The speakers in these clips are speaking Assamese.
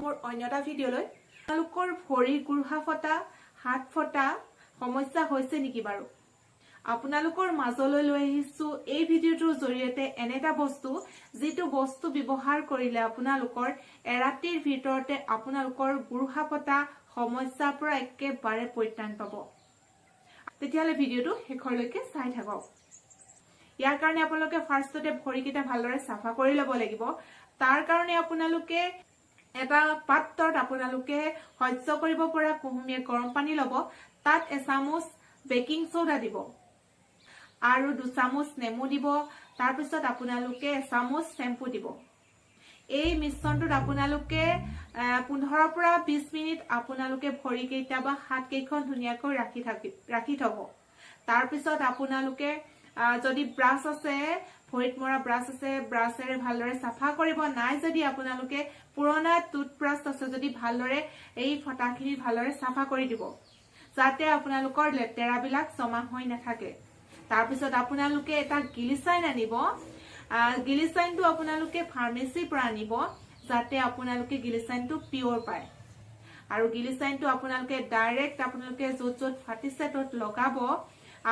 মোৰ অন্য এটা ভিডিঅ'লৈ। আপোনালোকৰ ভৰি গোৰোহা ফটা, হাত ফটা সমস্যা হৈছে নেকি বাৰু? আপোনালোকৰ মাজলৈ লৈ আহিছো এই ভিডিঅ'টোৰ জৰিয়তে এনে এটা বস্তু, যিটো বস্তু ব্যৱহাৰ কৰিলে আপোনালোকৰ এৰাতিৰ ভিতৰতে আপোনালোকৰ গোৰোহা ফটা সমস্যাৰ পৰা একেবাৰে পৰিত্ৰাণ পাব। তেতিয়াহ'লে ভিডিঅ'টো শেষৰলৈকে চাই থাকক। ইয়াৰ কাৰণে আপোনালোকে ফাৰ্ষ্টতে ভৰিকেইটা ভালদৰে চাফা কৰি ল'ব লাগিব। তাৰ কাৰণে আপোনালোকে এটা পাত্ৰত আপোনালোকে সহ্য কৰিব পৰা কুহুমীয়া গৰম পানী ল'ব। তাত এচামুচ বেকিং চ'ডা দিব আৰু 2 চামুচ নেমু দিব। তাৰপিছত আপোনালোকে এচামুচ চেম্পু দিব। এই মিশ্ৰণটোত আপোনালোকে 15ৰ পৰা 20 মিনিট আপোনালোকে ভৰিকেইটা বা হাতকেইখন ধুনীয়াকৈ ৰাখি থব। তাৰপিছত আপোনালোকে যদি ব্ৰাছ আছে, ভৰিত মৰা ব্ৰাছ আছে, ব্ৰাছেৰে ভালদৰে চাফা কৰিব। নাই যদি আপোনালোকে পুৰণা টুথব্ৰাছ আছে যদি, ভালদৰে এই ফটাখিনি ভালদৰে চাফা কৰি দিব, যাতে আপোনালোকৰ লেতেৰাবিলাক জমা হৈ নাথাকে। তাৰপিছত আপোনালোকে এটা গিলিচাইন আনিব। গিলিচাইনটো আপোনালোকে ফাৰ্মাচীৰ পৰা আনিব, যাতে আপোনালোকে গিলিচাইনটো পিয়ৰ পায়। আৰু গিলিচাইনটো আপোনালোকে ডাইৰেক্ট আপোনালোকে য'ত য'ত ফাটিছে ত'ত লগাব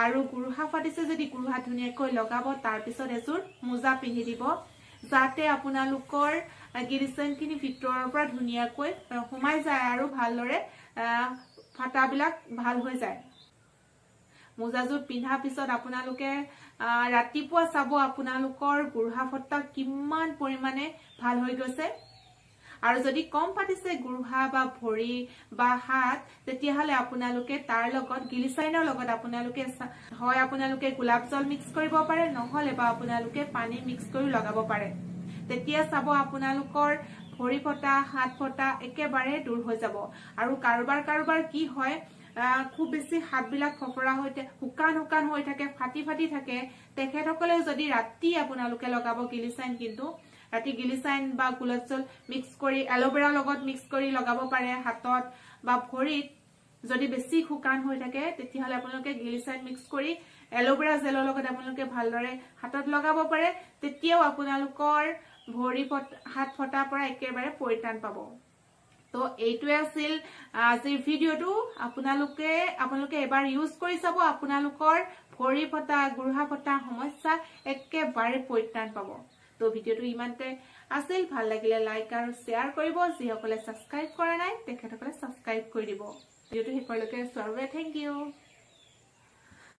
আৰু গোৰোহা ফাটিছে যদি গোৰোহা ধুনীয়াকৈ লগাব। তাৰপিছত এযোৰ মোজা পিন্ধি দিব, যাতে আপোনালোকৰ গিলিচাইনখিনি ভিতৰৰ পৰা ধুনীয়াকৈ সোমাই যায় আৰু ভালদৰে ফাটাবিলাক ভাল হৈ যায়। মোজাযোৰ পিন্ধাৰ পিছত আপোনালোকে ৰাতিপুৱা চাব আপোনালোকৰ গোৰোহা ফটা কিমান পৰিমাণে ভাল হৈ গৈছে। আৰু যদি কম ফাটিছে গোৰোহা বা ভৰি বা হাত, তেতিয়াহ'লে আপোনালোকে তাৰ লগত, গিলিচাইনৰ লগত আপোনালোকে হয় আপোনালোকে গোলাপ জল মিক্স কৰিব পাৰে, নহ'লে বা আপোনালোকে পানী মিক্স কৰি লগাব পাৰে। তেতিয়া চাব আপোনালোকৰ ভৰি ফটা, হাত ফটা একেবাৰে দূৰ হৈ যাব। আৰু কাৰোবাৰ কাৰোবাৰ কি হয়, খুব বেছি হাতবিলাক ফফৰা হৈ শুকান শুকান হৈ থাকে, ফাটি ফাটি থাকে। তেখেতসকলে যদি ৰাতি আপোনালোকে লগাব গিলিচাইন, কিন্তু ৰাতি গিলিচাইন বা গোলাপ জল মিক্স কৰি, এল'ভেৰাৰ লগত মিক্স কৰি লগাব পাৰে হাতত বা ভৰিত। যদি বেছি শুকান হৈ থাকে, তেতিয়াহ'লে আপোনালোকে গিলিচাইন মিক্স কৰি এল'ভেৰা জেলৰ লগত আপোনালোকে ভালদৰে হাতত লগাব পাৰে। তেতিয়াও আপোনালোকৰ ভৰি হাত ফটাৰ পৰা একেবাৰে পৰিত্ৰাণ পাব। তো এইটোৱে আছিল আজিৰ ভিডিঅ'টো। আপোনালোকে আপোনালোকে এবাৰ ইউজ কৰি চাব, আপোনালোকৰ ভৰি ফটা, গোৰোহা ফটা সমস্যা একেবাৰে পৰিত্ৰাণ পাব। তো ভিডিঅ'টো ইমানতে আছিল। ভাল লাগিলে লাইক আৰু শ্বেয়াৰ কৰিব। যিসকলে ছাবস্ক্ৰাইব কৰা নাই, তেখেতসকলে ছাবস্ক্ৰাইব কৰি দিব। ভিডিঅ'টো শেষলৈকে চোৱাৰ বাবে thank U.